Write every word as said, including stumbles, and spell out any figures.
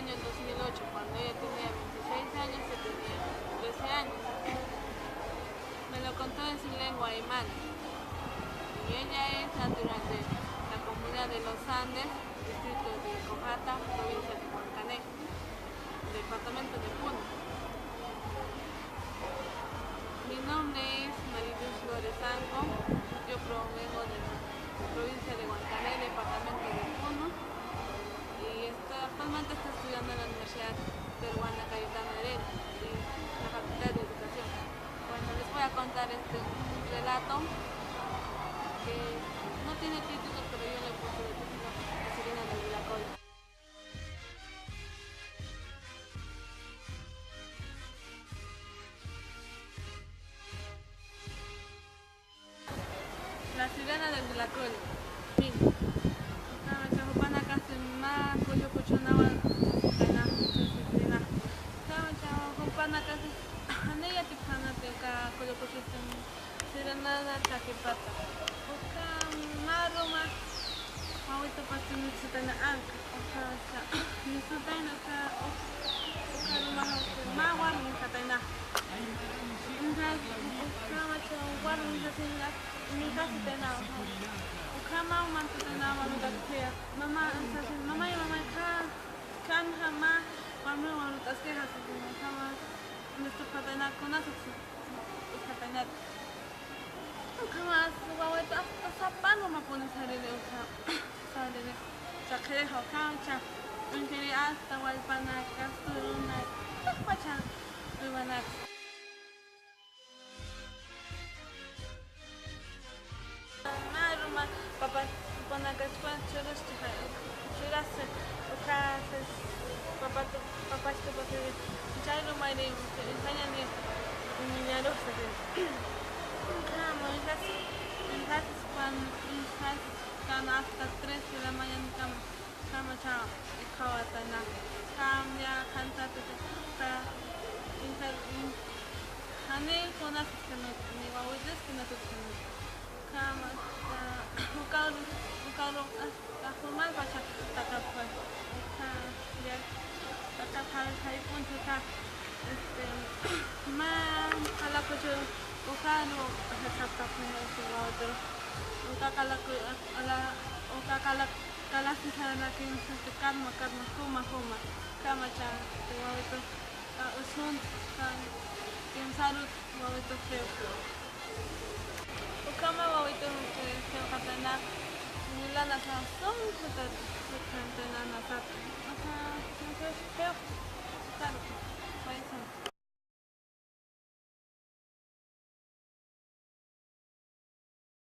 En dos mil ocho, cuando ella tenía veintiséis años, yo tenía trece años. Me lo contó en su lengua aymara. Y ella es natural de la comunidad de Los Andes, distrito de Cojata, provincia de Huancané, departamento de Puno. Mi nombre es Mariluz Flores Anco. Yo provengo de la provincia de Huancané, departamento de Puno, y está, actualmente está estudiando en la Universidad Peruana Cayetano Heredia y la Facultad de Educación. Bueno, les voy a contar este, un relato que no tiene título, pero yo le puse de título La sirena del Vilacol. La sirena del Vilacol. Fin. Ukhamächi, jupanakasti mä kullu kuchhünawa sirena, sirena. Ukhamächi, jupanakasti janiy yatipxänati uka kullu kuchhusti sirenana thakipata. Uka mä ruma wawitupax nisutayna anqa. Uka, uka, nisutayna uka, uk-, uka rumaxa mä warmi katayna. Entonces, ukhamacha warmi sasina, nisutayna uka. Ukhama mantutayna mamitax, mamá, sasina, mamay, mamay, ka, kanxa mä warmi, warmi t'askixasina, ukhama, nistupxatayna, kunasat, ukhataynat. Ukhamas wawitu hasta sapan rumapuni sariri ukha, sariri. Chaqhirixa ukhamcha, uñjiri hasta wallpanakas, turunakas, pacha, uywanak. Mä ruma papa, jupanakaspa churasti, churasti, ukha, papatu, papastu pasiri, chay rumayri, uñjañani, uñiñarux sasiri. Ukhama, uñjas, uñjas, pan, uñjas, kan hasta tres de la mañana, kam, kamacha, ukhawatayna, kam ya, kan tatu, ka, uñjas, jani, kunas, ni wawitis, kunas, Ukhama, ah, ukaru, ukaru, ah, ah, formal pacha takapxi. Ukha, ya, takapxi, jay p'unchay ukha, este, mä qala kuchhu, ukaru, ajá, takapxi, este, wawitu. Uka qala ku-, ah, ala, uka qala, qala sisanakin, este, karma, karma, juma, juma. Ukhamacha, este, wawitu, ah, usun, ah, kimsarut, wawitu, creo. Ukhama wawitu, eh, qillqatayna, wilanasa sunsutat,